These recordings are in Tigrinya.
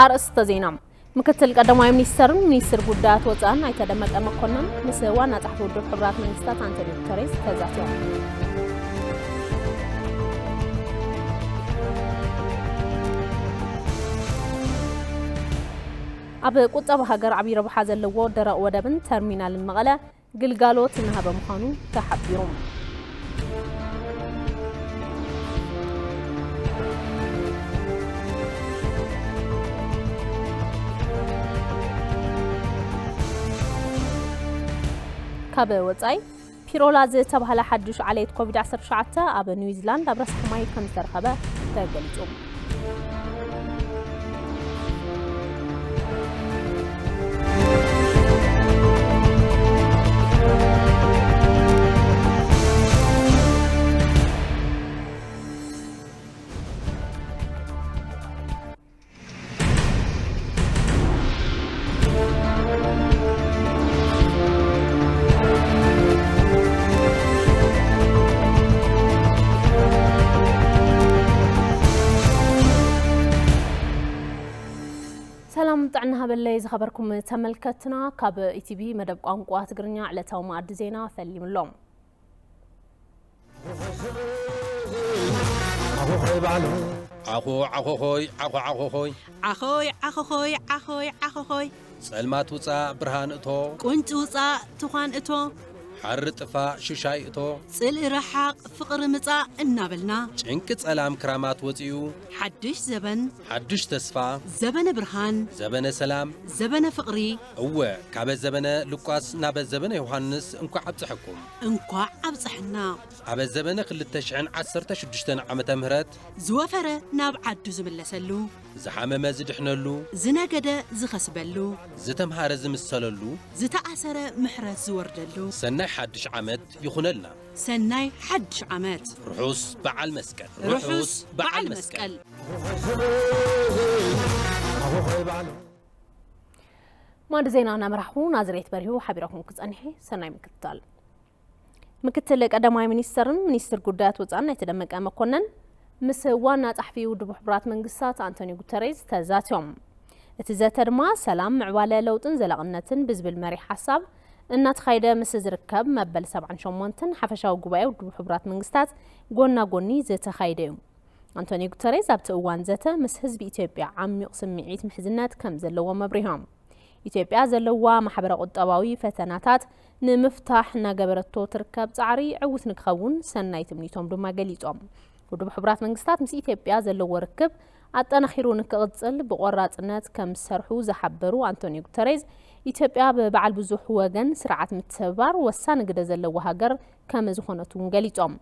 ኣርእስተ ዜና። ምክትል ቀዳማይ ሚኒስተርን ሚኒስትር ጉዳያት ወጻእን ኣይተ ደመቀ መኮንን ምስ ዋና ጸሓፊ ውድብ ሕቡራት መንግስታት ኣንቶኒዮ ጉተሬዝ ተዛትዮም። ኣብ ቁጠባ ሃገር ዓብዪ ረብሓ ዘለዎ ደረቕ ወደብን ተርሚናልን መቐለ ግልጋሎት እናሃበ ምዃኑ ተሓቢሩ። ካብ ወጻኢ፣ ፒሮላ ዝተባህለ ሓድሽ ዓሌት ኮቪድ ዓሰርተ ትሽዓተ ኣብ ኒውዚላንድ ኣብ ረሳሕ ማይ ከም ዝተረኸበ ተገሊጹ። ሰላም ጥዕና ሃበለይ ዝኸበርኩም ተመልከትና፣ ካብ ኢቲቪ መደብ ቋንቋ ትግርኛ ዕለታዊ መኣዲ ዜና ፈሊምሎም። ዓኾ ዓኾኾይ፣ ዓኾ ዓኾኾይ። ዓኾይ ዓኾኾይ፣ ዓኾይ ዓኾኾይ። ጸልማት ውጻእ ብርሃን እቶ። ቁንጪ ውጻእ ትዃን እቶ። ሓሪ ጥፋእ ሽሻይ እቶ። ጽልኢ ረሓቕ ፍቕሪ ምጻእ እናበልና። ጭንቂ ጸላም ክራማት ወጺኡ። ሓድሽ ዘበን። ሓድሽ ተስፋ። ዘበነ ብርሃን። ዘበነ ሰላም። ዘበነ ፍቕሪ። እወ፣ ካበ ዘበነ ሉቃስ ናበ ዘበነ ዮሃንስ እንኳዕ ኣብጽሐኩም። እንኳዕ ኣብጽሐና። ኣበ ዘበነ ክልተ ሽሕን ዓሰርተ ሽዱሽተን ዓመተ ምህረት ዝወፈረ ናብ ዓዱ ዝምለሰሉ፣ ዝሓመመ ዝድሕነሉ፣ ዝነገደ ዝኸስበሉ፣ ዝተምሃረ ዝምሰለሉ፣ ዝተኣሰረ ምሕረት ዝወርደሉ ሰናይ ሓድሽ ዓመት ይኹነልና። ሰናይ ሓድሽ ዓመት። ርሑስ በዓል መስቀል። ርሑስ በዓል መስቀል። ማዕዲ ዜና እናመራሕኹ ናዝሬት በሪሁ ሓቢረኩም ክጸንሐ። ሰናይ ምክትታል። ምክትል ቀዳማይ ሚኒስተርን ሚኒስትር ጉዳያት ወጻእን ኣይተ ደመቀ መኮነን ምስ ዋና ጸሓፊ ውድብ ሕቡራት መንግስታት ኣንቶኒዮ ጉተሬዝ ተዛትዮም። እቲ ዘተ ድማ ሰላም፣ ምዕባለ፣ ለውጥን ዘላቕነትን ብዝብል መሪሕ ሓሳብ እናተኻየደ ምስ ዝርከብ መበል ሰብዓን ሸሞንተን ሓፈሻዊ ጉባኤ ውድብ ሕቡራት መንግስታት ጎና ጎኒ ዝተኻየደ እዩ። ኣንቶኒዮ ጉተሬዝ ኣብቲ እዋን ዘተ ምስ ህዝቢ ኢትዮጵያ ዓሚቕ ስምዒት ምሕዝነት ከም ዘለዎም ኣብሪሆም። ኢትዮጵያ ዘለዋ ማሕበረ ቁጠባዊ ፈተናታት ንምፍታሕ እናገበረቶ ትርከብ ጻዕሪ ዕዉት ንክኸውን ሰናይ ትምኒቶም ድማ ገሊጾም። ውድብ ሕቡራት መንግስታት ምስ ኢትዮጵያ ዘለዎ ርክብ ኣጠናኺሩ ንክቕጽል ብቆራጽነት ከም ዝሰርሑ ዝሓበሩ ኣንቶኒዮ ጉተሬዝ፣ ኢትዮጵያ ብበዓል ብዙሕ ወገን ስርዓት ምትሕብባር ወሳኒ ግደ ዘለዋ ሃገር ከም ዝኾነት እውን ገሊጾም።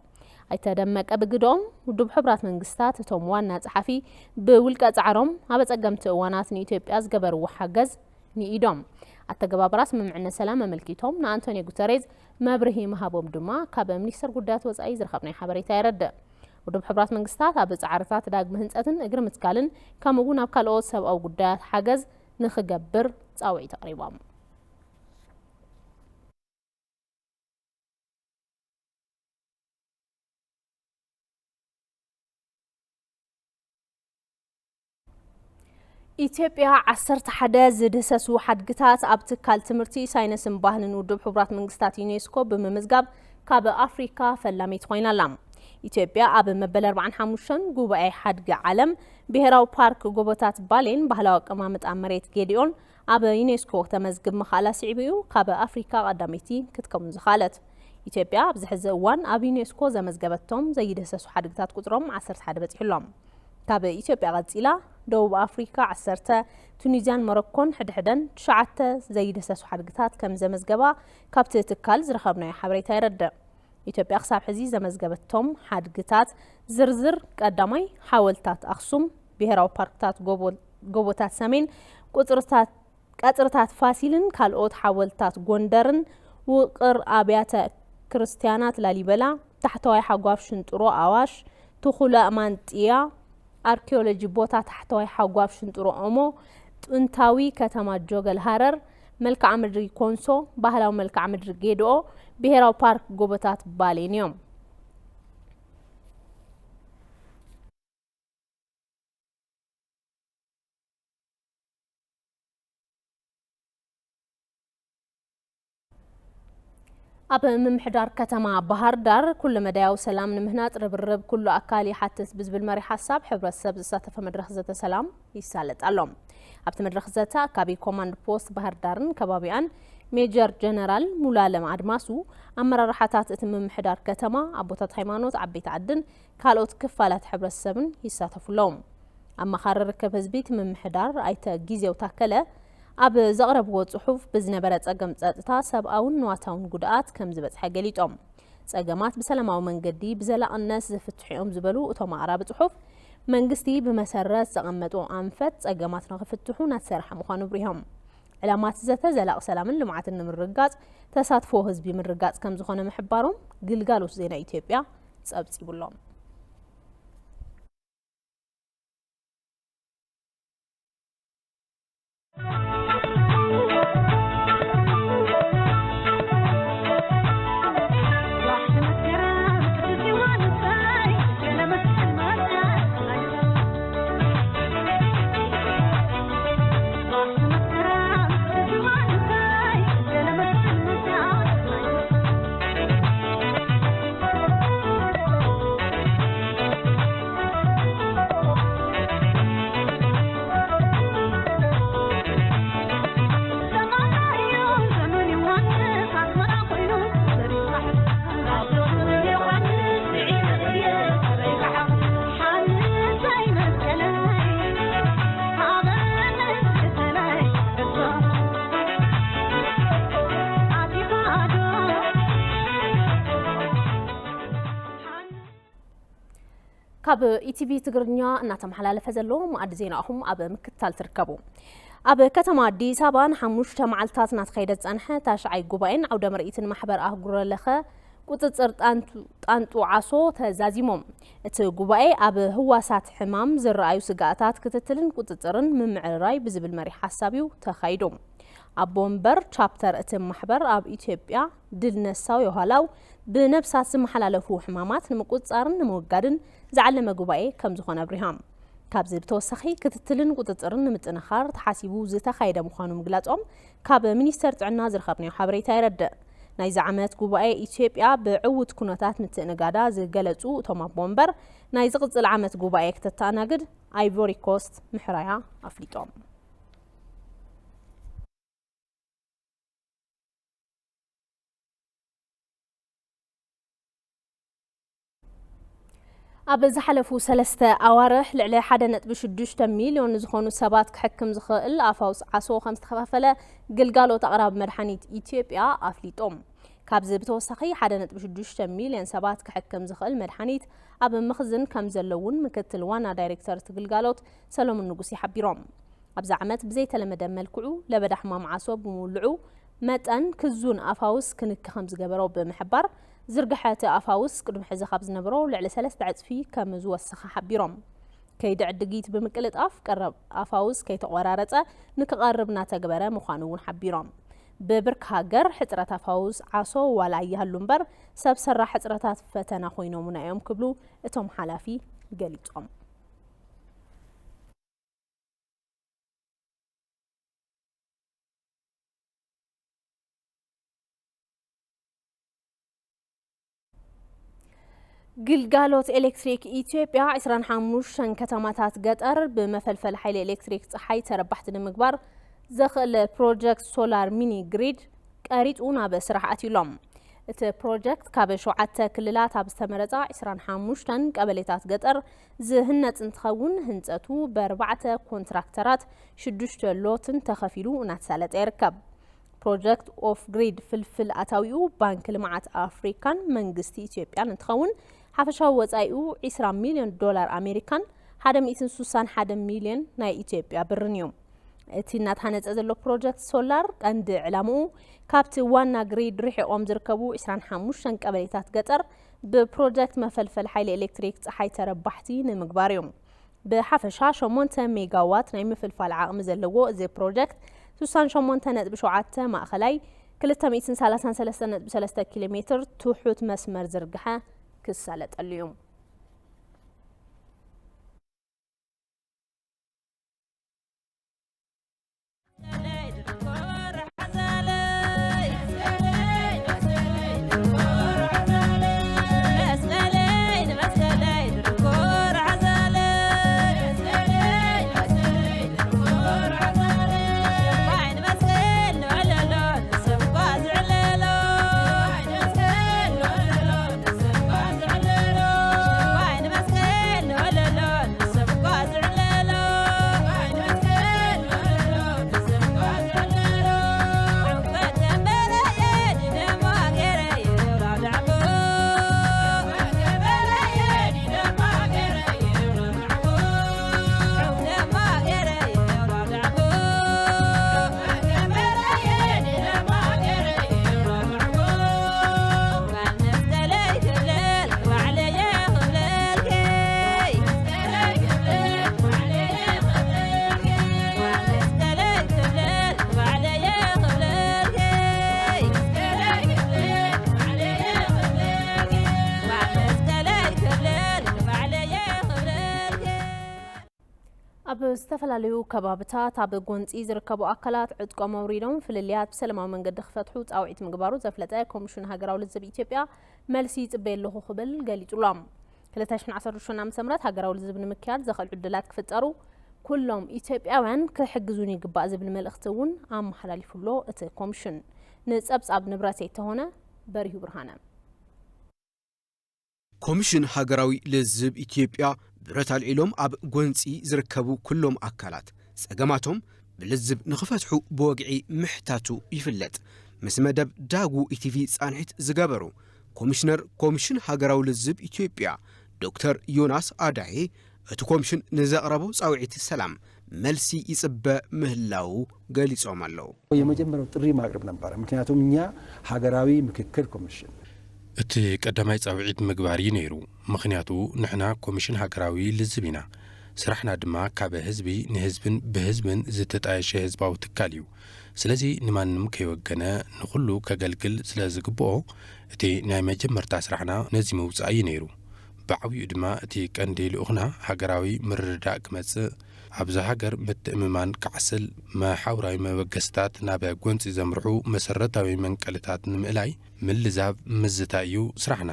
ኣይተ ደመቀ ብግደኦም፣ ውድብ ሕቡራት መንግስታት እቶም ዋና ጸሓፊ ብውልቀ ጻዕሮም ኣብ ኣጸገምቲ እዋናት ንኢትዮጵያ ዝገበርዎ ሓገዝ ንኢዶም። ኣተገባብራ ስምምዕነት ሰላም ኣመልኪቶም ንኣንቶኒዮ ጉተሬዝ መብርሂ ምሃቦም ድማ ካብ ሚኒስተር ጉዳያት ወጻኢ ዝረኸብናዮ ሓበሬታ የረድእ። ውድብ ሕቡራት መንግስታት ኣብ ጻዕርታት ዳግመ ህንጸትን እግሪ ምትካልን ከምኡ እውን ኣብ ካልኦት ሰብኣዊ ጉዳያት ሓገዝ ንኽገብር ጻውዒት ኣቕሪቦም። ኢትዮጵያ ዓሰርተ ሓደ ዝድህሰሱ ሓድግታት ኣብ ትካል ትምህርቲ፣ ሳይንስን ባህልን ውድብ ሕቡራት መንግስታት ዩኔስኮ ብምምዝጋብ ካብ ኣፍሪካ ፈላመይቲ ኮይና ኣላ። ኢትዮጵያ ኣብ መበል ኣርባዓን ሓሙሽተን ጉባኤ ሓድጊ ዓለም ብሄራዊ ፓርክ ጎቦታት ባሌን ባህላዊ ኣቀማምጣ መሬት ጌዲኦን ኣብ ዩኔስኮ ክተመዝግብ ምኽኣላ ስዒቡ እዩ ካብ ኣፍሪካ ቀዳመይቲ ክትከውን ዝኸኣለት። ኢትዮጵያ ኣብዚ ሕዚ እዋን ኣብ ዩኔስኮ ዘመዝገበቶም ዘይድህሰሱ ሓድግታት ቁጽሮም ዓሰርተ ሓደ በጺሑ ኣሎ። ካብ ኢትዮጵያ ቀጺላ ደቡብ ኣፍሪካ ዓሰርተ፣ ቱኒዝያን ሞሮኮን ሕድሕደን ትሽዓተ ዘይድህሰሱ ሓድግታት ከም ዘመዝገባ ካብቲ ትካል ዝረኸብናዮ ሓበሬታ የረድእ። ኢትዮጵያ ክሳብ ሕዚ ዘመዝገበቶም ሓድግታት ዝርዝር ቀዳማይ ሓወልታት ኣኽሱም፣ ብሄራዊ ፓርክታት ጎቦ-፣ ጎቦታት ሰሜን፣ ቁጽርታት፣ ቀጽርታት ፋሲልን ካልኦት ሓወልታት ጎንደርን፣ ውቕር ኣብያተ ክርስትያናት ላሊበላ፣ ታሕተዋይ ሓጓፍ ሽንጥሮ ኣዋሽ፣ ትኹለ ማንጥያ፣ ኣርኪኦሎጂ ቦታ ታሕተዋይ ሓጓፍ ሽንጥሮ ኦሞ፣ ጥንታዊ ከተማ ጆገል ሃረር፣ መልክዓ ምድሪ ኮንሶ፣ ባህላዊ መልክዓ ምድሪ ጌድኦ፣ ብሄራዊ ፓርክ ጎቦታት ባሌን እዮም። ኣብ ምምሕዳር ከተማ ባህር ዳር ኩለ መዳያዊ ሰላም ንምህናጽ ርብርብ ኩሉ ኣካል ይሓትት ብዝብል መሪ ሓሳብ ሕብረተሰብ ዝሳተፈ መድረኽ ዘተ ሰላም ይሳለጥ ኣሎ። ኣብቲ መድረኽ ዘተ ኣካቢ ኮማንድ ፖስት ባህር ዳርን ከባቢኣን ሜጀር ጀነራል ሙሉኣለም ኣድማሱ፣ ኣመራርሓታት እቲ ምምሕዳር ከተማ፣ ኣቦታት ሃይማኖት፣ ዓበይቲ ዓድን ካልኦት ክፋላት ሕብረተሰብን ይሳተፉ ኣለዉ። ኣማኻሪ ርክብ ህዝቢ እቲ ምምሕዳር ኣይተ ጊዜው ታከለ ኣብ ዘቕረብዎ ጽሑፍ፣ ብዝነበረ ጸገም ጸጥታ ሰብኣውን ንዋታውን ጉድኣት ከም ዝበጽሐ ገሊጾም። ጸገማት ብሰላማዊ መንገዲ ብዘላቕነት ዝፍትሑ እዮም ዝበሉ እቶም ኣቕራቢ ጽሑፍ፣ መንግስቲ ብመሰረት ዘቐመጦ ኣንፈት ጸገማት ንኽፍትሑ እናተሰርሐ ምዃኑ ኣብሪሆም። ዕላማ እቲ ዘተ ዘላቒ ሰላምን ልምዓትን ንምርግጋጽ ተሳትፎ ህዝቢ ምርጋጽ ከም ዝኾነ ምሕባሮም ግልጋሎት ዜና ኢትዮጵያ ጸብጺቡ ኣሎ። ካብ ኢቲቪ ትግርኛ እናተመሓላለፈ ዘሎ መኣዲ ዜናኹም ኣብ ምክትታል ትርከቡ። ኣብ ከተማ ኣዲስ ኣበባ ንሓሙሽተ መዓልታት እናተኻየደ ዝጸንሐ ታሽዓይ ጉባኤን ዓውደ ምርኢትን ማሕበር ኣህጉረ ለኸ ቁጽጽር ጣንጡ፣ ጣንጡ ዓሶ ተዛዚሞም። እቲ ጉባኤ ኣብ ህዋሳት ሕማም ዝረኣዩ ስግኣታት ክትትልን ቁጽጽርን ምምዕርራይ ብዝብል መሪሕ ሓሳብ እዩ ተኻይዱ። ኣቦ ወንበር ቻፕተር እቲ ማሕበር ኣብ ኢትዮጵያ ድል ነሳው የውሃላው ብነብሳት ዝመሓላለፉ ሕማማት ንምቁጽጻርን ንምውጋድን ዝዓለመ ጉባኤ ከም ዝኾነ ኣብሪሆም። ካብዚ ብተወሳኺ ክትትልን ቁጽጽርን ንምጥንኻር ተሓሲቡ ዝተኻየደ ምዃኑ ምግላጾም ካብ ሚኒስቴር ጥዕና ዝረኸብናዮ ሓበሬታ የረድእ። ናይዚ ዓመት ጉባኤ ኢትዮጵያ ብዕዉት ኩነታት ምትእንጋዳ ዝገለጹ እቶም ኣቦ ወንበር፣ ናይ ዝቕጽል ዓመት ጉባኤ ክተተኣናግድ ኣይቮሪ ኮስት ምሕራያ ኣፍሊጦም። ኣብ ዝሓለፉ ሰለስተ ኣዋርሕ ልዕሊ ሓደ ነጥቢ ሽዱሽተ ሚልዮን ንዝኾኑ ሰባት ክሕክም ዝኽእል ኣፋውስ ዓሶ ከም ዝተኸፋፈለ ግልጋሎት ኣቕራቢ መድሓኒት ኢትዮጵያ ኣፍሊጦም። ካብዚ ብተወሳኺ ሓደ ነጥቢ ሽዱሽተ ሚልዮን ሰባት ክሕክም ዝኽእል መድሓኒት ኣብ ምኽዝን ከም ዘለውን ምክትል ዋና ዳይሬክተር እቲ ግልጋሎት ሰሎሞን ንጉሴ ሓቢሮም። ኣብዚ ዓመት ብዘይተለመደ መልክዑ ለበዳ ሕማም ዓሶ ብምውልዑ መጠን ክዙን ኣፋውስ ክንኪ ከም ዝገበሮ ብምሕባር፣ ዝርግሐ እቲ ኣፋውስ ቅድሚ ሕዚ ካብ ዝነበሮ ልዕሊ ሰለስተ ዕጽፊ ከም ዝወሰኸ ሓቢሮም። ከይዲ ዕድጊት ብምቅልጣፍ ቀረብ ኣፋውስ ከይተቆራረጸ ንክቐርብ እናተግበረ ምዃኑ እውን ሓቢሮም። ብብርኪ ሃገር ሕጽረት ኣፋውስ ዓሶ ዋላ ይሃሉ እምበር ሰብ ሰራሕ ሕጽረታት ፈተና ኮይኖሙና እዮም ክብሉ እቶም ሓላፊ ገሊጾም። ግልጋሎት ኤሌክትሪክ ኢትዮጵያ ዕስራን ሓሙሽተን ከተማታት ገጠር ብመፈልፈል ሓይሊ ኤሌክትሪክ ጸሓይ ተረባሕቲ ንምግባር ዘኽእል ፕሮጀክት ሶላር ሚኒ ግሪድ ቀሪጹ ናብ ስራሕ ኣትዩ ኣሎ። እቲ ፕሮጀክት ካብ ሸውዓተ ክልላት ኣብ ዝተመረጻ ዕስራን ሓሙሽተን ቀበሌታት ገጠር ዝህነጽ እንትኸውን፣ ህንጸቱ ብኣርባዕተ ኮንትራክተራት ሽዱሽተ ሎትን ተኸፊሉ እናተሳለጠ ይርከብ። ፕሮጀክት ኦፍ ግሪድ ፍልፍል ኣታዊኡ ባንክ ልምዓት ኣፍሪካን መንግስቲ ኢትዮጵያን እንትኸውን፣ ሓፈሻዊ ወጻኢኡ ዕስራ ሚልዮን ዶላር ኣሜሪካን ሓደ ሚእትን ስሳን ሓደ ሚልዮን ናይ ኢትዮጵያ ብርን እዩ። እቲ እናተሃነጸ ዘሎ ፕሮጀክት ሶላር ቀንዲ ዕላምኡ ካብቲ ዋና ግሪድ ርሒቖም ዝርከቡ ዕስራን ሓሙሽተን ቀበሌታት ገጠር ብፕሮጀክት መፈልፈል ሓይሊ ኤሌክትሪክ ጸሓይ ተረባሕቲ ንምግባር እዩ። ብሓፈሻ ሸሞንተ ሜጋዋት ናይ ምፍልፋል ዓቕሚ ዘለዎ እዚ ፕሮጀክት ስሳን ሸሞንተ ነጥቢ ሸውዓተ ማእኸላይ፣ ክልተ ሚእትን ሰላሳን ሰለስተን ነጥቢ ሰለስተ ኪሎ ሜትር ትሑት መስመር ዝርግሐ ክሳለጠሉ እዩ። ዝተፈላለዩ ከባብታት ኣብ ጎንፂ ዝርከቡ ኣካላት ዕጥቆም ኣውሪዶም ፍልልያት ብሰላማዊ መንገዲ ክፈትሑ ፃውዒት ምግባሩ ዘፍለጠ ኮሚሽን ሃገራዊ ልዝብ ኢትዮጵያ፣ መልሲ ይፅበየ ኣለኹ ክብል ገሊጹ ኣሎ። ክልተ ሽሕን ዓሰርተ ሽዱሽተን ዓመተ ምህረት ሃገራዊ ልዝብ ንምክያድ ዘኽእሉ ዕድላት ክፍጠሩ ኩሎም ኢትዮጵያውያን ክሕግዙን ይግባእ ዝብል መልእኽቲ እውን ኣመሓላሊፉ ኣሎ እቲ ኮሚሽን። ንጸብጻብ ንብረተይ ተሆነ በሪሁ ብርሃነ። ኮሚሽን ሃገራዊ ልዝብ ኢትዮጵያ ብረት ኣልዒሎም ኣብ ጎንፂ ዝርከቡ ኩሎም ኣካላት ጸገማቶም ብልዝብ ንኽፈትሑ ብወግዒ ምሕታቱ ይፍለጥ። ምስ መደብ ዳጉ ኢቲቪ ጻንሒት ዝገበሩ ኮሚሽነር ኮሚሽን ሃገራዊ ልዝብ ኢትዮጵያ ዶክተር ዮናስ ኣዳዬ እቲ ኮሚሽን ንዘቕረቦ ጻውዒት ሰላም መልሲ ይጽበ ምህላዉ ገሊጾም ኣለዉ። የመጀመሪያው ጥሪ ማቅረብ ነበረ። ምክንያቱም እኛ ሀገራዊ ምክክር ኮሚሽን እቲ ቀዳማይ ጻውዒት ምግባር እዩ ነይሩ። ምኽንያቱ ንሕና ኮሚሽን ሃገራዊ ልዝብ ኢና። ስራሕና ድማ ካብ ህዝቢ ንህዝብን ብህዝብን ዝተጣየሸ ህዝባዊ ትካል እዩ። ስለዚ ንማንም ከይወገነ ንኹሉ ከገልግል ስለ ዝግብኦ እቲ ናይ መጀመርታ ስራሕና ነዚ ምውጻእ እዩ ነይሩ። ብዓብይኡ ድማ እቲ ቀንዲ ልኡኽና ሃገራዊ ምርድዳእ ክመጽእ፣ ኣብዛ ሃገር ምትእምማን ክዓስል፣ መሓውራዊ መበገስታት ናብ ጎንጺ ዘምርሑ መሰረታዊ መንቀልታት ንምእላይ ምልዛብ ምዝታይ እዩ ስራሕና።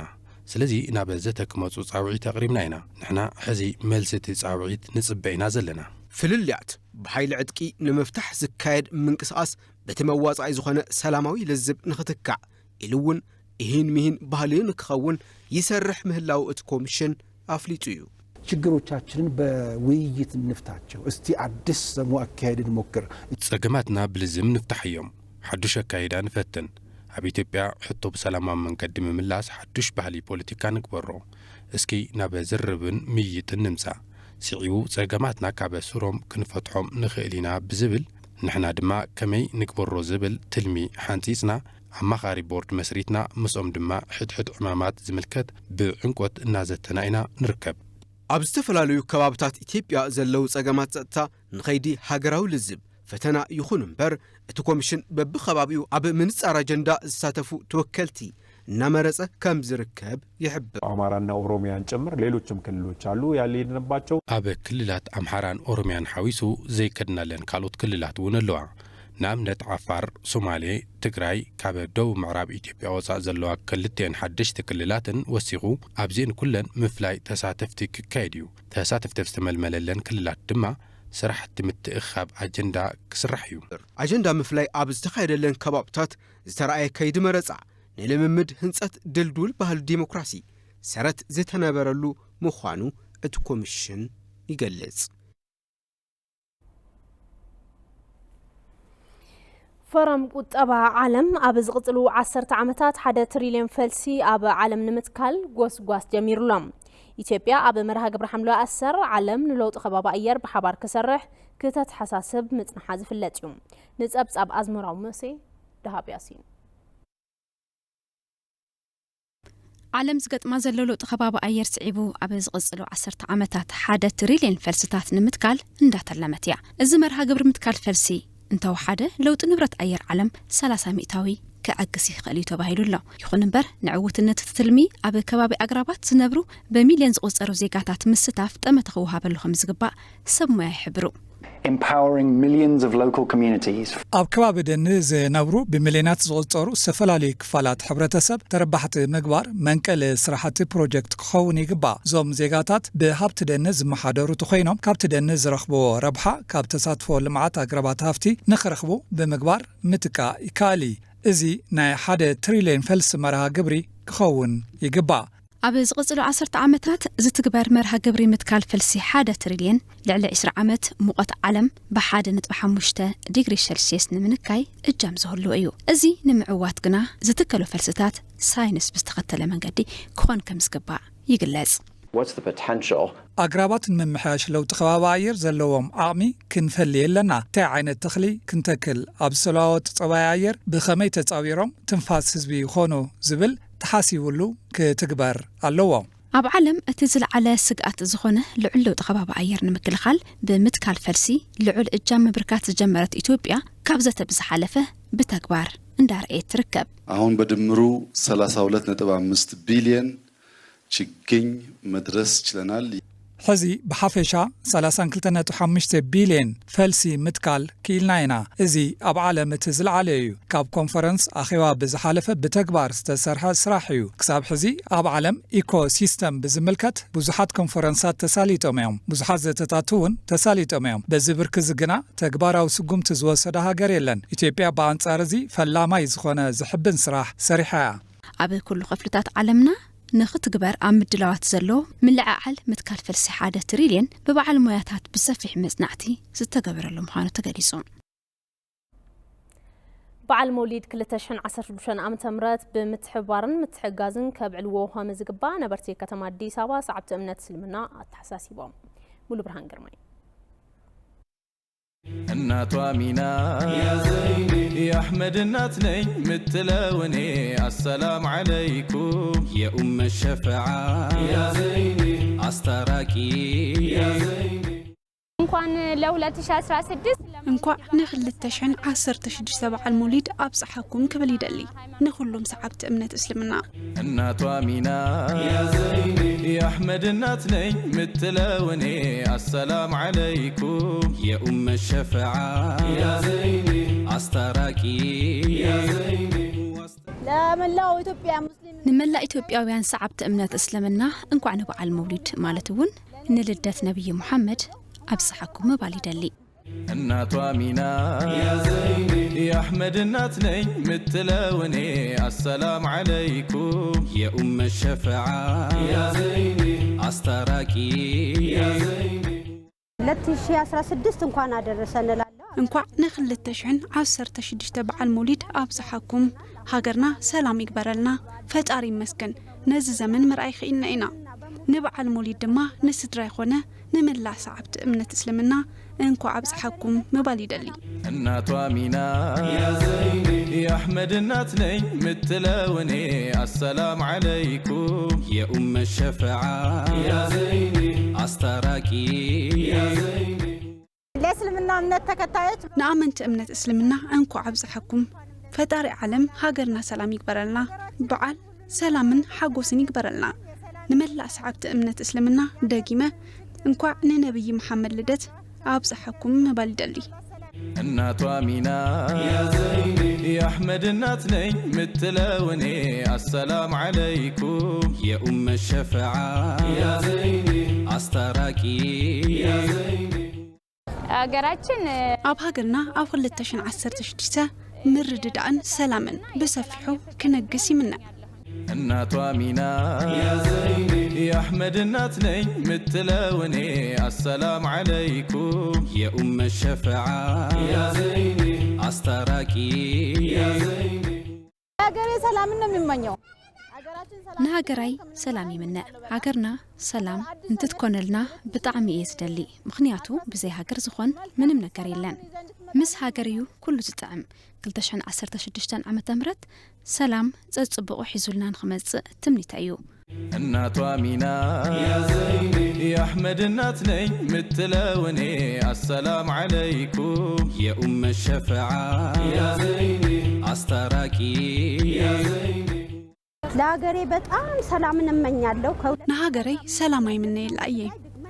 ስለዚ ናብ ዘተ ክመጹ ጻውዒት ኣቕሪብና ኢና። ንሕና ሕዚ መልሲ እቲ ጻውዒት ንጽበ ኢና ዘለና። ፍልልያት ብሓይሊ ዕጥቂ ንምፍታሕ ዝካየድ ምንቅስቓስ በቲ መዋጻኢ ዝኾነ ሰላማዊ ልዝብ ንኽትካእ ኢሉ እውን ኢሂን ሚሂን ባህሊ ንክኸውን ይሰርሕ ምህላው እቲ ኮሚሽን ኣፍሊጡ እዩ። ችግሮቻችንን በውይይት እንፍታቸው። እስቲ አዲስ ሰሙ አካሄድ እንሞክር። ጸገማትና ብልዝብ ንፍታሐዮም። ሓዱሽ ኣካይዳ ንፈትን። ኣብ ኢትዮጵያ ሕቶ ብሰላማዊ መንገዲ ምምላስ ሓዱሽ ባህሊ ፖለቲካ ንግበሮ። እስኪ ናብ ዝርርብን ምይይጥን ንምጻእ። ስዒቡ ጸገማትና ካብ ሱሮም ክንፈትሖም ንኽእል ኢና ብዝብል ንሕና ድማ ከመይ ንግበሮ ዝብል ትልሚ ሓንጺጽና ኣማኻሪ ቦርድ መስሪትና ምስኦም ድማ ሕድሕድ ዕማማት ዝምልከት ብዕምቆት እናዘተና ኢና ንርከብ። ኣብ ዝተፈላለዩ ከባብታት ኢትዮጵያ ዘለዉ ጸገማት ጸጥታ ንኸይዲ ሃገራዊ ልዝብ ፈተና ይኹን እምበር እቲ ኮሚሽን በብኸባቢኡ ኣብ ምንጻር ኣጀንዳ ዝሳተፉ ተወከልቲ እናመረጸ ከም ዝርከብ ይሕብር። አማራና ኦሮሚያን ጭምር ሌሎችም ክልሎች አሉ ያልሄድንባቸው። ኣብ ክልላት ኣምሓራን ኦሮሚያን ሓዊሱ ዘይከድናለን ካልኦት ክልላት እውን ኣለዋ። ንኣብነት ዓፋር፣ ሶማሌ፣ ትግራይ ካብ ደቡብ ምዕራብ ኢትዮጵያ ወፃእ ዘለዋ ክልቲኤን ሓደሽቲ ክልላትን ወሲኹ ኣብዚኤን ኩለን ምፍላይ ተሳተፍቲ ክካየድ እዩ። ተሳተፍቲ ኣብ ዝተመልመለለን ክልላት ድማ ስራሕቲ ምትእኽኻብ ኣጀንዳ ክስራሕ እዩ። ኣጀንዳ ምፍላይ ኣብ ዝተኻየደለን ከባብታት ዝተረኣየ ከይዲ መረፃ ንልምምድ ህንፀት ድልዱል ባህሊ ዲሞክራሲ ሰረት ዝተነበረሉ ምዃኑ እቲ ኮሚሽን ይገልፅ። ፎረም ቁጠባ ዓለም ኣብ ዝቕፅሉ ዓሰርተ ዓመታት ሓደ ትሪልዮን ፈልሲ ኣብ ዓለም ንምትካል ጎስጓስ ጀሚሩ ኣሎ። ኢትዮጵያ ኣብ መርሃ ግብሪ ሓምለዋይ ኣሰር ዓለም ንለውጢ ከባቢ ኣየር ብሓባር ክሰርሕ ክተተሓሳስብ ምፅንሓ ዝፍለጥ እዩ። ንፀብፃብ ኣዝመራዊ ሙሴ ደሃብ ያሲን። ዓለም ዝገጥማ ዘሎ ለውጢ ከባቢ ኣየር ስዒቡ ኣብ ዝቕፅሉ ዓሰርተ ዓመታት ሓደ ትሪልየን ፈልስታት ንምትካል እንዳተለመት እያ። እዚ መርሃ ግብሪ ምትካል ፈልሲ እንተወሓደ ለውጢ ንብረት ኣየር ዓለም ሰላሳ ሚእታዊ ክዕግስ ይኽእል እዩ ተባሂሉ ኣሎ። ይኹን እምበር ንዕውትነት እቲ ትልሚ ኣብ ከባቢ ኣግራባት ዝነብሩ ብሚልዮን ዝቑፀሩ ዜጋታት ምስታፍ ጠመተ ክወሃበሉ ከም ዝግባእ ሰብ ሞያ ይሕብሩ። Empowering millions of local communities. ኣብ ከባቢ ደኒ ዝነብሩ ብሚልዮናት ዝቑጸሩ ዝተፈላለዩ ክፋላት ሕብረተሰብ ተረባሕቲ ምግባር መንቀሊ ስራሕቲ ፕሮጀክት ክኸውን ይግባእ። እዞም ዜጋታት ብሃብቲ ደኒ ዝመሓደሩ ተኾይኖም ካብቲ ደኒ ዝረኽብዎ ረብሓ ካብ ተሳትፎ ልምዓት ኣግራባት ሃፍቲ ንኽረኽቡ ብምግባር ምትካእ ይከኣል እዩ። እዚ ናይ ሓደ ትሪልዮን ፈልሲ መርሃ ግብሪ ክኸውን ይግባእ። ኣብ ዝቕፅሉ ዓሰርተ ዓመታት ዝትግበር መርሃ ግብሪ ምትካል ፈልሲ ሓደ ትሪልየን ልዕሊ ዕስራ ዓመት ሙቐት ዓለም ብሓደ ነጥቢ ሓሙሽተ ዲግሪ ሸልስየስ ንምንካይ እጃም ዝህልዎ እዩ። እዚ ንምዕዋት ግና ዝትከሉ ፈልስታት ሳይንስ ብዝተኸተለ መንገዲ ክኾን ከም ዝግባእ ይግለጽ። What's the potential? ኣግራባት ንምምሕያሽ ለውጢ ከባቢ ኣየር ዘለዎም ዓቕሚ ክንፈሊ ኣለና። እንታይ ዓይነት ተኽሊ ክንተክል፣ ኣብ ዝተለዋወጠ ጸባይ ኣየር ብኸመይ ተጻዊሮም ትንፋስ ህዝቢ ይኾኑ ዝብል ተሓሲቡሉ ክትግበር ኣለዎ። ኣብ ዓለም እቲ ዝለዓለ ስግኣት ዝኾነ ልዑል ለውጢ ከባቢ ኣየር ንምክልኻል ብምትካል ፈልሲ ልዑል እጃም ምብርካት ዝጀመረት ኢትዮጵያ ካብ ዘተ ብዝሓለፈ ብተግባር እንዳርኣየት ትርከብ። አሁን በድምሩ ሰላሳ ሁለት ነጥብ አምስት ቢሊየን ችግኝ መድረስ ችለናል። ሕዚ ብሓፈሻ ሰላሳን ክልተ ነጥቢ ሓሙሽተ ቢልየን ፈልሲ ምትካል ክኢልና ኢና። እዚ ኣብ ዓለም እቲ ዝለዓለ እዩ። ካብ ኮንፈረንስ ኣኼባ ብዝሓለፈ ብተግባር ዝተሰርሐ ስራሕ እዩ። ክሳብ ሕዚ ኣብ ዓለም ኢኮ ሲስተም ብዝምልከት ብዙሓት ኮንፈረንሳት ተሳሊጦም እዮም። ብዙሓት ዘተታት እውን ተሳሊጦም እዮም። በዚ ብርኪ እዚ ግና ተግባራዊ ስጉምቲ ዝወሰደ ሃገር የለን። ኢትዮጵያ ብኣንጻር እዚ ፈላማይ ዝኾነ ዝሕብን ስራሕ ሰሪሓ እያ። ኣብ ኩሉ ክፍልታት ዓለምና ንኽትግበር ኣብ ምድላዋት ዘሎ ምልዕዓል ምትካል ፈልሲ ሓደ ትሪልየን ብበዓል ሞያታት ብሰፊሕ መጽናዕቲ ዝተገበረሉ ምዃኑ ተገሊጹ። በዓል መውሊድ ክልተ ሽሕን ዓሰርተ ሽዱሽተን ዓመተ ምህረት ብምትሕብባርን ምትሕጋዝን ከብዕልዎ ከምዝግባእ ነበርቲ ከተማ ኣዲስ ኣበባ ሰዓብቲ እምነት እስልምና ኣተሓሳሲቦም። ሙሉ ብርሃን ግርማይ። እናቷ ሚና የአሕመድ እናት ነኝ ምትለውኔ። አሰላም ዓለይኩም የኡመ ሸፈዓ አስታራቂ። እንኳን ለ2016 እንኳዕ ን2016 በዓል ሞሊድ ኣብጽሓኩም ክብል ይደሊ። ንኹሎም ሰዓብቲ እምነት እስልምና። እናቷ ሚና የአሕመድ እናት ነኝ ምትለውኔ። አሰላም ዓለይኩም የኡመ ሸፈዓ አስታራቂ። ለመላው ኢትዮጵያ ሙስሊም ንመላእ ኢትዮጵያውያን ሰዓብቲ እምነት እስልምና እንኳዕ ንበዓል መውሊድ ማለት እውን ንልደት ነብይ ሙሓመድ ኣብጽሓኩም ምባል ይደሊ። እናቷ ሚና የአሕመድ እናት ነኝ ምትለውኔ። አሰላም ዓለይኩም የኡመ ሸፈዓ አስታራቂ። ሁለት ሺህ አስራ ስድስት እንኳን አደረሰን እላለሁ። እንኳዕ ን2016 በዓል ሞሊድ ኣብጽሓኩም። ሃገርና ሰላም ይግበረልና። ፈጣሪ ይመስገን ነዚ ዘመን ምርኣይ ክኢልና ኢና። ንበዓል ሞሊድ ድማ ንስድራ ይኾነ ንመላእ ሰዓብቲ እምነት እስልምና እንኳዕ ኣብጽሓኩም ምባል ይደሊ። እናቷ ሚና የአሕመድ እናት ነኝ ምትለውኔ። አሰላም ዓለይኩም የኡመ ሸፈዓ አስታራቂ። ለእስልምና እምነት ተከታዮች ንኣመንቲ እምነት እስልምና እንኳዕ ኣብጽሓኩም። ፈጣሪ ዓለም ሃገርና ሰላም ይግበረልና። በዓል ሰላምን ሓጎስን ይግበረልና። ንመላእ ሰዓብቲ እምነት እስልምና ደጊመ እንኳዕ ንነብይ መሓመድ ልደት ኣብጽሓኩም ምባል ይደሊ። እናቷ ሚና የአሕመድ እናት ነኝ ምትለውኔ። አሰላም ዓለይኩም የኡመ ሸፈዓ አስታራቂ። ሀገራችን ኣብ ሃገርና ኣብ ክልተ ሽሕን ዓሰርተ ሽዱሽተ ምርድዳእን ሰላምን ብሰፊሑ ክነግስ ይምነ። እናቷ ሚና የአሕመድ እናት ነኝ ምትለውኔ። አሰላም ዓለይኩም የኡመ ሸፈዓ አስታራቂ። ሀገሬ ሰላምን ነው የሚመኘው። ሀገራችን ሰላም ንሃገራይ ሰላም ይምነ። ሃገርና ሰላም እንትትኮነልና ብጣዕሚ እየ ዝደሊ። ምኽንያቱ ብዘይ ሃገር ዝኾን ምንም ነገር የለን። ምስ ሃገር እዩ ኩሉ ዝጥዕም። ክልተ ሽሕን ዓሰርተ ሽዱሽተን ዓመተ ምህረት ሰላም ጸጽብቑ ሒዙልና ንኽመጽእ ትምኒተይ እዩ። እናቷ ሚና የአሕመድ እናት ነኝ ምትለውኔ። አሰላም ዓለይኩም የኡመ ሸፈዓ አስታራቂ። ለሀገሬ በጣም ሰላምን እመኛለሁ። ከሁለት ንሃገረይ ሰላም ኣይምነየላ እየ።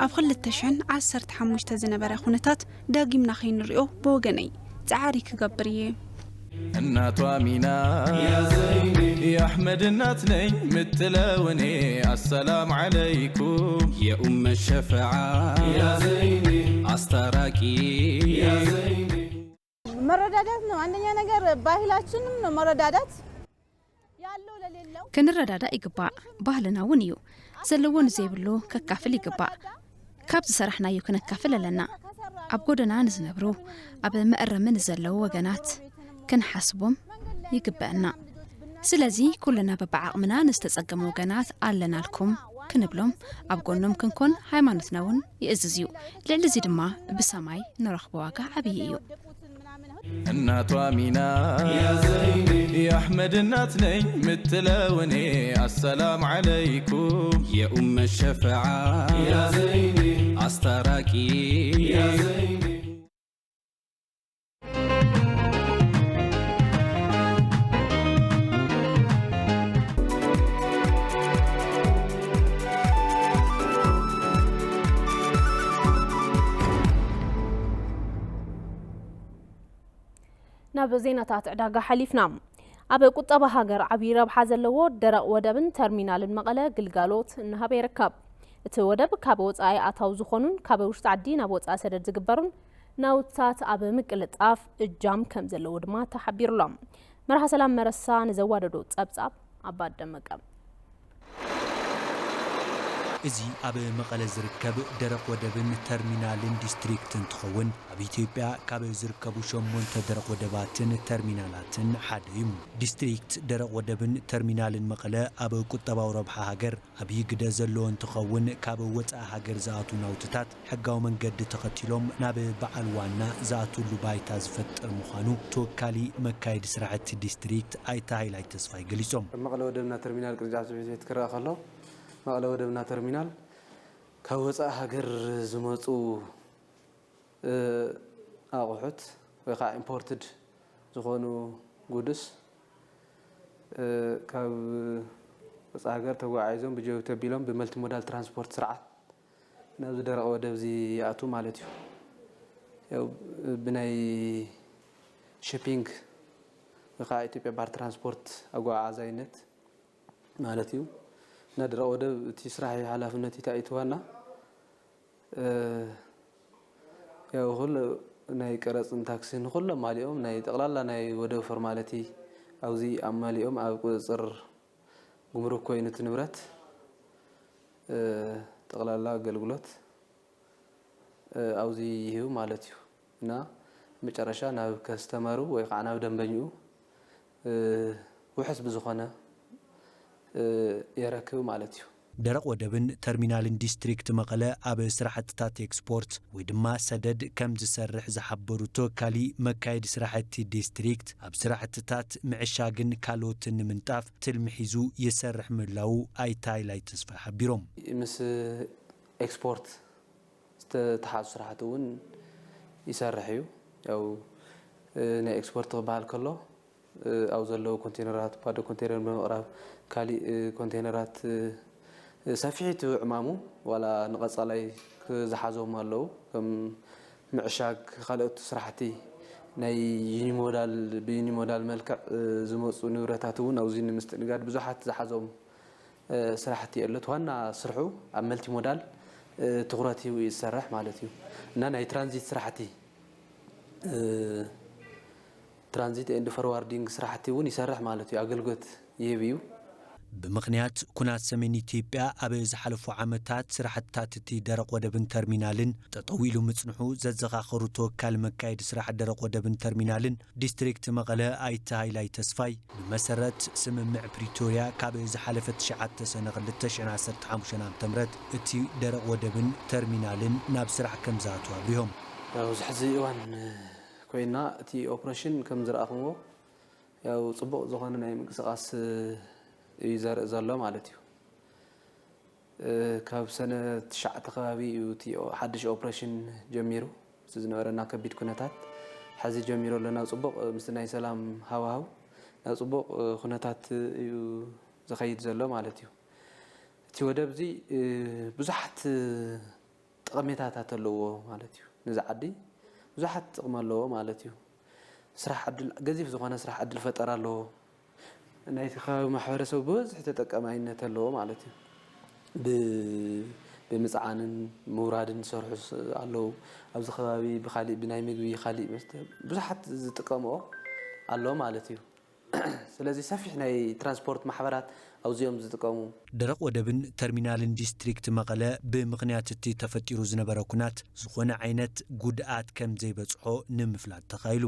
ኣብ ክልተ ሽሕን ዓሰርተ ሓሙሽተ ዝነበረ ኩነታት ዳጊምና ከይንሪኦ ብወገነይ ጻዕሪ ክገብር እየ። እናቷ ሚና የአሕመድ እናት ነኝ ምትለውኔ። አሰላም ዓለይኩም የኡመ ሸፈዓ አስታራቂ። መረዳዳት ነው አንደኛ ነገር፣ ባህላችንም ነው መረዳዳት። ያለው ለሌለው ክንረዳዳእ ይግባእ። ባህልና እውን እዩ። ዘለዎ ንዘይብሉ ከካፍል ይግባእ። ካብ ዝሰራሕናዮ ክነካፍል ኣለና። ኣብ ጎደና ንዝነብሩ፣ ኣብ መእረሚ ንዘለዉ ወገናት ክንሓስቦም ይግበአና። ስለዚ ኩልና በብዓቕምና ንዝተጸገሙ ወገናት ኣለናልኩም ክንብሎም፣ ኣብ ጎኖም ክንኮን ሃይማኖትና እውን ይእዝዝ እዩ። ልዕሊ እዚ ድማ ብሰማይ ንረኽቦ ዋጋ ዓብዪ እዩ። እናቷ ሚና የአሕመድ እናት ነኝ ምትለውኔ። አሰላም ዓለይኩም የኡመ ሸፈዓ አስታራቂ። ናብ ዜናታት ዕዳጋ ሓሊፍና። ኣብ ቁጠባ ሃገር ዓብዪ ረብሓ ዘለዎ ደረቕ ወደብን ተርሚናልን መቐለ ግልጋሎት እናሃበ ይርከብ። እቲ ወደብ ካብ ወፃኢ ኣታዊ ዝኾኑን ካብ ውሽጢ ዓዲ ናብ ወፃኢ ሰደድ ዝግበሩን ናውትታት ኣብ ምቅልጣፍ እጃም ከም ዘለዎ ድማ ተሓቢሩሎም። መርሃ ሰላም መረሳ ንዘዋደዶ ጸብጻብ ኣባት ደመቀ። እዚ ኣብ መቐለ ዝርከብ ደረቕ ወደብን ተርሚናልን ዲስትሪክት እንትኸውን፣ ኣብ ኢትዮጵያ ካብ ዝርከቡ ሸሞንተ ደረቕ ወደባትን ተርሚናላትን ሓደ እዩ። ዲስትሪክት ደረቕ ወደብን ተርሚናልን መቐለ ኣብ ቁጠባዊ ረብሓ ሃገር ዓብዪ ግደ ዘለዎ እንትኸውን፣ ካብ ወፃኢ ሃገር ዝኣትዉ ናውትታት ሕጋዊ መንገዲ ተኸቲሎም ናብ በዓል ዋና ዝኣትውሉ ባይታ ዝፈጥር ምዃኑ ተወካሊ መካየዲ ስራሕቲ ዲስትሪክት ኣይተ ሃይላይ ተስፋይ ገሊጾም። ኣብ መቐለ ወደብና ተርሚናል ቅርንጫፍ ጽሕፈት ቤት ክረኣ ከሎ፣ መቐለ ወደብና ተርሚናል ካብ ወጻኢ ሃገር ዝመጹ ኣቑሑት ወይ ከዓ ኢምፖርትድ ዝኾኑ ጉድስ ካብ ወጻኢ ሃገር ተጓዓዒዞም ብጀብቲ ኣቢሎም ብመልቲሞዳል ትራንስፖርት ስርዓት ናብዚ ደረቕ ወደብ እዚ ይኣቱ ማለት እዩ። ያው ብናይ ሺፒንግ ወይ ከዓ ኢትዮጵያ ባህር ትራንስፖርት ኣጓዓዓዛይነት ማለት እዩ። እና ደረቕ ወደብ እቲ ስራሕ ሓላፍነት እዩ ተኣይትዋና። ያው ኩሉ ናይ ቀረፅን ታክስን ኩሎም ማሊኦም ናይ ጠቕላላ ናይ ወደብ ፎርማለቲ ኣብዚ ኣማሊኦም ኣብ ቁፅፅር ጉምሩክ ኮይኑ እቲ ንብረት ጠቕላላ ኣገልግሎት ኣብዚ ይህብ ማለት እዩ እና መጨረሻ ናብ ከስተመሩ ወይ ከዓ ናብ ደንበኝኡ ውሕስ ብዝኾነ የረክብ ማለት እዩ። ደረቕ ወደብን ተርሚናልን ዲስትሪክት መቐለ ኣብ ስራሕትታት ኤክስፖርት ወይ ድማ ሰደድ ከም ዝሰርሕ ዝሓበሩ ተወካሊ መካየዲ ስራሕቲ ዲስትሪክት፣ ኣብ ስራሕትታት ምዕሻግን ካልኦትን ንምንጣፍ ትልሚ ሒዙ ይሰርሕ ምህላዉ ኣይተ ሃይላይ ተስፋይ ሓቢሮም። ምስ ኤክስፖርት ዝተተሓዙ ስራሕቲ እውን ይሰርሕ እዩ። ያው ናይ ኤክስፖርት ክበሃል ከሎ ኣብ ዘለዉ ኮንቴነራት ባዶ ኮንቴነር ብምቕራብ ካሊእ ኮንቴነራት ሰፊሕ እቲ ዕማሙ ዋላ ንቐፃላይ ዝሓዞም ኣለዉ ከም ምዕሻግ ካልኦት ስራሕቲ ናይ ዩኒሞዳል ብዩኒሞዳል መልክዕ ዝመፁ ንብረታት እውን ኣብዚ ንምስትእንጋድ ብዙሓት ዝሓዞም ስራሕቲ የለት ዋና ስርሑ ኣብ መልቲሞዳል ትኩረት ሂቡ እዩ ዝሰርሕ ማለት እዩ እና ናይ ትራንዚት ስራሕቲ ትራንዚት ኤንድ ፎርዋርዲንግ ስራሕቲ እውን ይሰርሕ ማለት እዩ ኣገልግሎት ይህብ እዩ። ብምኽንያት ኩናት ሰሜን ኢትዮጵያ ኣብ ዝሓለፉ ዓመታት ስራሕትታት እቲ ደረቕ ወደብን ተርሚናልን ጠጠው ኢሉ ምጽንሑ ዘዘኻኸሩ ተወካሊ መካየዲ ስራሕ ደረቕ ወደብን ተርሚናልን ዲስትሪክት መቐለ ኣይተ ሃይላይ ተስፋይ፣ ብመሰረት ስምምዕ ፕሪቶርያ ካብ ዝሓለፈ ትሽዓተ ሰነ ክልተ ሽሕን ዓሰርተ ሓሙሽተን ዓመተ ምህረት እቲ ደረቕ ወደብን ተርሚናልን ናብ ስራሕ ከም ዝኣትው ኣብሪሆም። ኣብዚ ሕዚ እዋን ኮይና እቲ ኦፕሬሽን ከም ዝረኣኹምዎ ያው ፅቡቕ ዝኾነ ናይ ምንቅስቓስ እዩ ዘርኢ ዘሎ ማለት እዩ። ካብ ሰነ ትሽዓተ ከባቢ እዩ እቲ ሓድሽ ኦፕሬሽን ጀሚሩ። ምስቲ ዝነበረና ከቢድ ኩነታት ሕዚ ጀሚሩ ኣሎ ናብ ፅቡቕ ምስቲ ናይ ሰላም ሃዋሃው ናብ ፅቡቕ ኩነታት እዩ ዝኸይድ ዘሎ ማለት እዩ። እቲ ወደብ እዚ ብዙሓት ጠቐሜታታት ኣለዎ ማለት እዩ። ነዚ ዓዲ ብዙሓት ጥቕሚ ኣለዎ ማለት እዩ። ስራሕ ዕድል ገዚፍ ዝኾነ ስራሕ ዕድል ፈጠራ ኣለዎ። ናይቲ ከባቢ ማሕበረሰብ ብብዝሒ ተጠቀማይነት ኣለዎ ማለት እዩ። ብምፅዓንን ምውራድን ዝሰርሑ ኣለዉ። ኣብዚ ከባቢ ብካሊእ ብናይ ምግቢ ካሊእ መስተ ብዙሓት ዝጥቀምኦ ኣሎ ማለት እዩ። ስለዚ ሰፊሕ ናይ ትራንስፖርት ማሕበራት ኣብዚኦም ዝጥቀሙ። ደረቕ ወደብን ተርሚናልን ዲስትሪክት መቐለ ብምኽንያት እቲ ተፈጢሩ ዝነበረ ኩናት ዝኾነ ዓይነት ጉድኣት ከም ዘይበፅሖ ንምፍላጥ ተኻኢሉ።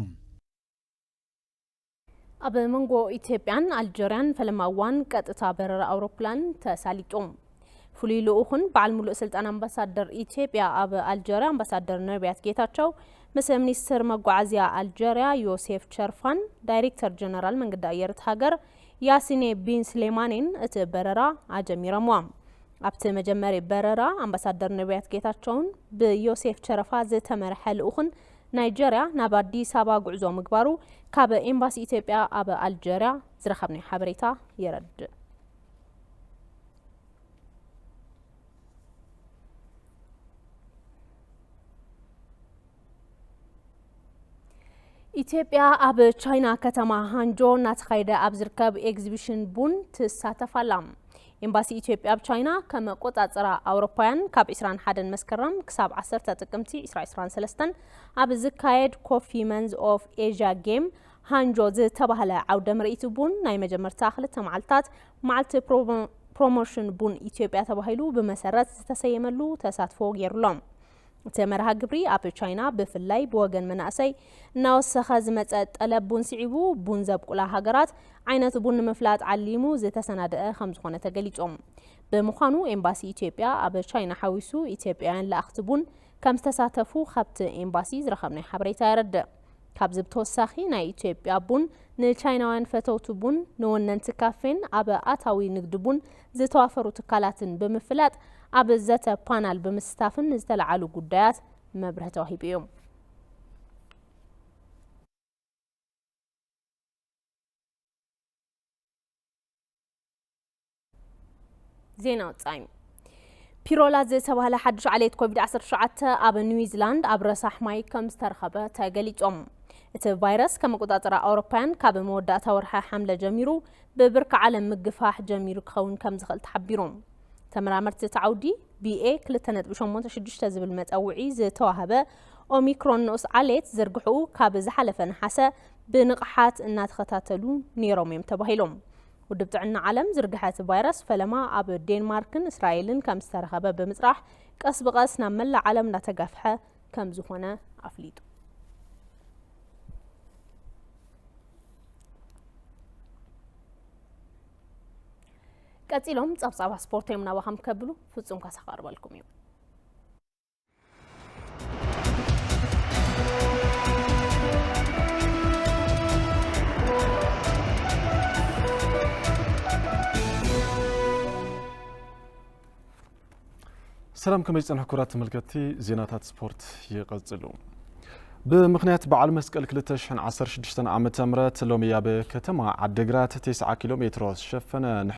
ኣብ መንጎ ኢትዮጵያን ኣልጀርያን ፈለማ እዋን ቀጥታ በረራ ኣውሮፕላን ተሳሊጡ። ፍሉይ ልኡኽን በዓል ሙሉእ ስልጣን ኣምባሳደር ኢትዮጵያ ኣብ ኣልጀርያ ኣምባሳደር ነቢያት ጌታቸው ምስ ሚኒስትር መጓዓዝያ ኣልጀርያ ዮሴፍ ቸርፋን ዳይሬክተር ጀነራል መንገዲ ኣየር እቲ ሃገር ያሲኔ ቢን ስሌማኔን እቲ በረራ ኣጀሚሮምዎ። ኣብቲ መጀመሪ በረራ ኣምባሳደር ነቢያት ጌታቸውን ብዮሴፍ ቸረፋ ዝተመርሐ ልኡኽን ናይጀርያ ናብ ኣዲስ ኣበባ ጉዕዞ ምግባሩ ካብ ኤምባሲ ኢትዮጵያ ኣብ ኣልጀርያ ዝረኸብናዮ ሓበሬታ የረድእ። ኢትዮጵያ ኣብ ቻይና ከተማ ሃንጆ እናተኻየደ ኣብ ዝርከብ ኤግዚቢሽን ቡን ትሳተፍ ኣላ። ኤምባሲ ኢትዮጵያ ኣብ ቻይና ከም ኣቆጻጽራ ኣውሮፓውያን ካብ ዕስራን ሓደን መስከረም ክሳብ ዓሰርተ ጥቅምቲ ዕስራ ዕስራን ሰለስተን ኣብ ዝካየድ ኮፊ መንዝ ኦፍ ኤዥያ ጌም ሃንጆ ዝተባህለ ዓውደ ምርኢት ቡን ናይ መጀመርታ ክልተ መዓልታት መዓልቲ ፕሮሞ-፣ ፕሮሞሽን ቡን ኢትዮጵያ ተባሂሉ ብመሰረት ዝተሰየመሉ ተሳትፎ ገይሩሎም። እቲ መርሃ ግብሪ ኣብ ቻይና ብፍላይ ብወገን መናእሰይ እናወሰኸ ዝመጸ ጠለብ ቡን ስዒቡ ቡን ዘብቁላ ሃገራት ዓይነት ቡን ንምፍላጥ ዓሊሙ ዝተሰናደአ ከም ዝኾነ ተገሊጾም። ብምዃኑ ኤምባሲ ኢትዮጵያ ኣብ ቻይና ሓዊሱ ኢትዮጵያውያን ለኣኽቲ ቡን ከም ዝተሳተፉ ካብቲ ኤምባሲ ዝረኸብናይ ሓበሬታ የረድእ። ካብዚ ብተወሳኺ ናይ ኢትዮጵያ ቡን ንቻይናውያን ፈተውቲ ቡን፣ ንወነንቲ ካፌን ኣብ ኣታዊ ንግዲ ቡን ዝተዋፈሩ ትካላትን ብምፍላጥ ኣብ ዘተ ፓናል ብምስታፍን ዝተለዓሉ ጉዳያት መብርሂ ተዋሂቡ እዩ። ዜና ወጻኢ። ፒሮላ ዝተባህለ ሓድሽ ዓሌት ኮቪድ ዓሰርተ ትሽዓተ ኣብ ኒውዚላንድ ኣብ ረሳሕ ማይ ከም ዝተረኸበ ተገሊጾም። እቲ ቫይረስ ከም ኣቆጻጽራ ኣውሮፓውያን ካብ መወዳእታ ወርሒ ሓምለ ጀሚሩ ብብርኪ ዓለም ምግፋሕ ጀሚሩ ክኸውን ከም ዝኽእል ተሓቢሩ። ተመራመርቲ እቲ ዓውዲ ቢኤ ክልተ ነጥቢ ሸሞንተ ሽዱሽተ ዝብል መጸውዒ ዝተዋህበ ኦሚክሮን ንኡስ ዓሌት ዝርግሕኡ ካብ ዝሓለፈ ነሓሰ ብንቕሓት እናተኸታተሉ ነይሮም እዮም ተባሂሎም። ውድብ ጥዕና ዓለም ዝርግሐ እቲ ቫይረስ ፈለማ ኣብ ዴንማርክን እስራኤልን ከም ዝተረኸበ ብምጽራሕ ቀስ ብቐስ ናብ መላእ ዓለም እናተጋፍሐ ከም ዝኾነ ኣፍሊጡ። ቀጺሎም ጸብጻባ ስፖርት እዮም ናባኹም ከብሉ ፍጹም ካሳ ከቕርበልኩም እዩ። ሰላም፣ ከመይ ጸንሑ ክቡራት ተመልከትቲ? ዜናታት ስፖርት ይቐጽሉ። ብምኽንያት በዓል መስቀል ክልተ ሽሕን ዓሰርተ ሽዱሽተን ዓመተ ምህረት ሎሚ ኣብ ከተማ ዓዲግራት ተስዓ ኪሎ ሜትሮ ዝሸፈነ